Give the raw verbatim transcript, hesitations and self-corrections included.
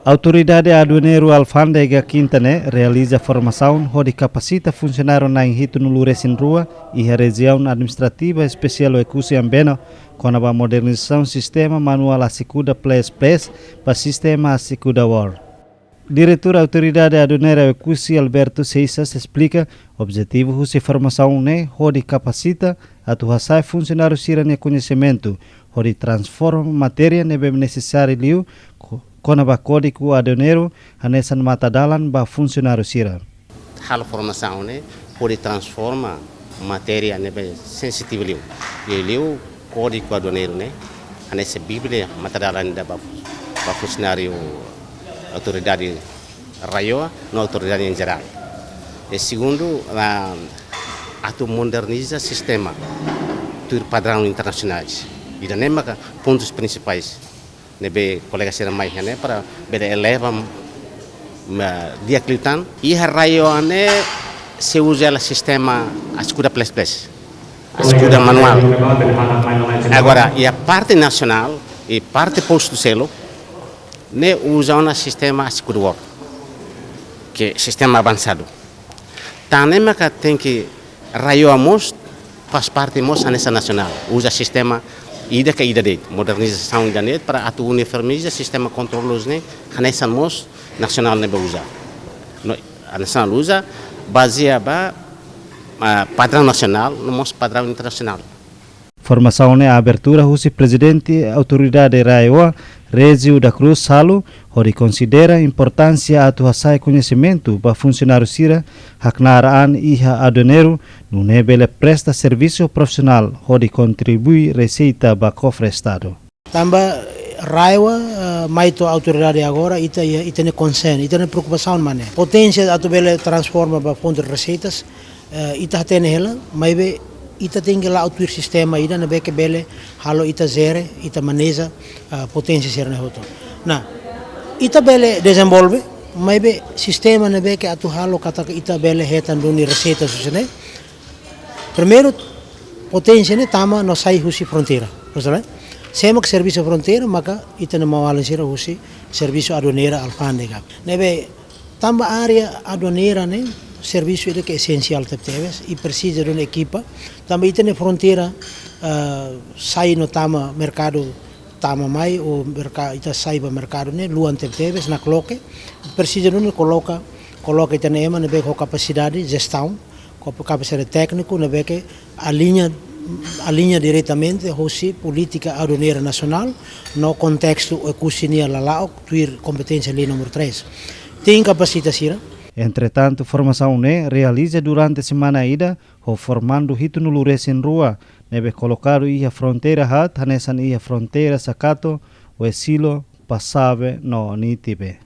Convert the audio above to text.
Autoridade Aduaneiru Alfándega Kinta ne'e realiza formasaun hodi kapasita funsionáriu na'in hitunulu resin rua iha Rejiaun Administrativa Espesiál Oekusi Ambeno kona-ba modernizasaun sistema manuál asekuda ples ples ba sistema asekuda wor. Diretór Autoridade Aduaneira Oekusi, Alberto Seixas, esplika objetivu husi formasaun ne'e hodi kapasita atu hasa'e funsionáriu sira-nia koñesimentu hodi transforma matéria ne'ebé nesesáriu liu ko-, kona-ba Kódigu Aduaneiru hanesan matadalan ba funsionáriu sira. Halo formasaun ne'e hodi transforma matéria ne'ebé sensitivu liu. Liuliu Kódigu Aduaneiru ne'e hanesan Bíblia matadalan ida ba, ba funsionáriu autoridade RAEOA no autoridade em geral. E segundu, ah, atu moderniza sistema tuir padraun internasionais. Ida-ne'e maka pontus prinsipais ne'ebé kolega sira mai iha ne'e para bele eleva, ma, di'ak liután. Iha RAEOA ne'e sei uza hela sistema asekuda ples ples, asekuda manuál. Agora, iha parte nasionál, iha parte postu seluk, ne'e uza ona sistema asekuda wor, ke sistema avansadu. Tan ne'e maka tenke RAEOA mós faz parte mós hanesan nasionál. Uza sistema ida ka ida de'it, modernizasaun ida de'it para atu uniformiza sistema kontrolu ne'e hanesan mós nasionál ne'ebé uza. No, nasionál uza bazeia ba, ah, padraun nasionál, no mós padraun internasionál. Formasaun ne'e abertura husi Prezidente Autoridade RAEOA, Régio da Cruz Salu, hodi konsidera importánsia atu hasa'e koñesimentu ba funsionáriu sira haknaar an iha aduaneiru, nune'e bele presta servisu profisionál hodi kontribui reseita ba kofre Estadu. Tanba RAEOA, eh, mai to'o autoridade agora, ita, ita-nia konsern, ita-nia preokupasaun mak ne'e. Poténsia atu bele transforma ba fonte de receitas, eh, ita hatene hela, maibé ita tenke la'o tuir sistema ida ne'ebé ke bele halo ita jere, ita maneja, ah, poténsia sira-ne'e hotu. Nah, ita bele dezenvolve, maibé sistema ne'ebé ke atu halo katak ita bele hetan duni reseita husi ne'e. Primeiru, poténsia ne'e tama no sai husi fronteira. Maksudnya, sé mak servisu fronteira, maka ita-nia maun-alin sira husi servisu aduaneira alfándega. Ne'ebé, tanba área aduaneira ne'e servisu ida ke esensiál tebetebes, i presiza duni ekipa. Tanba ita-nia fronteira, ah, sai no tama merkadu, tama mai, ou merka-, ita sai ba merkadu ne'e luan tebetebes, nakloke. Presiza duni koloka, koloka ita-nia ema ne'ebé ho kapasidade jestaun, ho kapasidade tékniku ne'ebé ke aliña, aliña diretamente hosi polítika aduaneira nasionál no kontestu Oekusi nian lala'ok tuir kompeténsia lei númeru três. Tenke kapasita sira. Entretantu, formasaun ne'e realiza durante semana ida ho formandu hitunulu resin rua ne'ebé kolokadu iha fronteira haat hanesan iha fronteira Sakato, Oesilo, Passabe no Nitibe.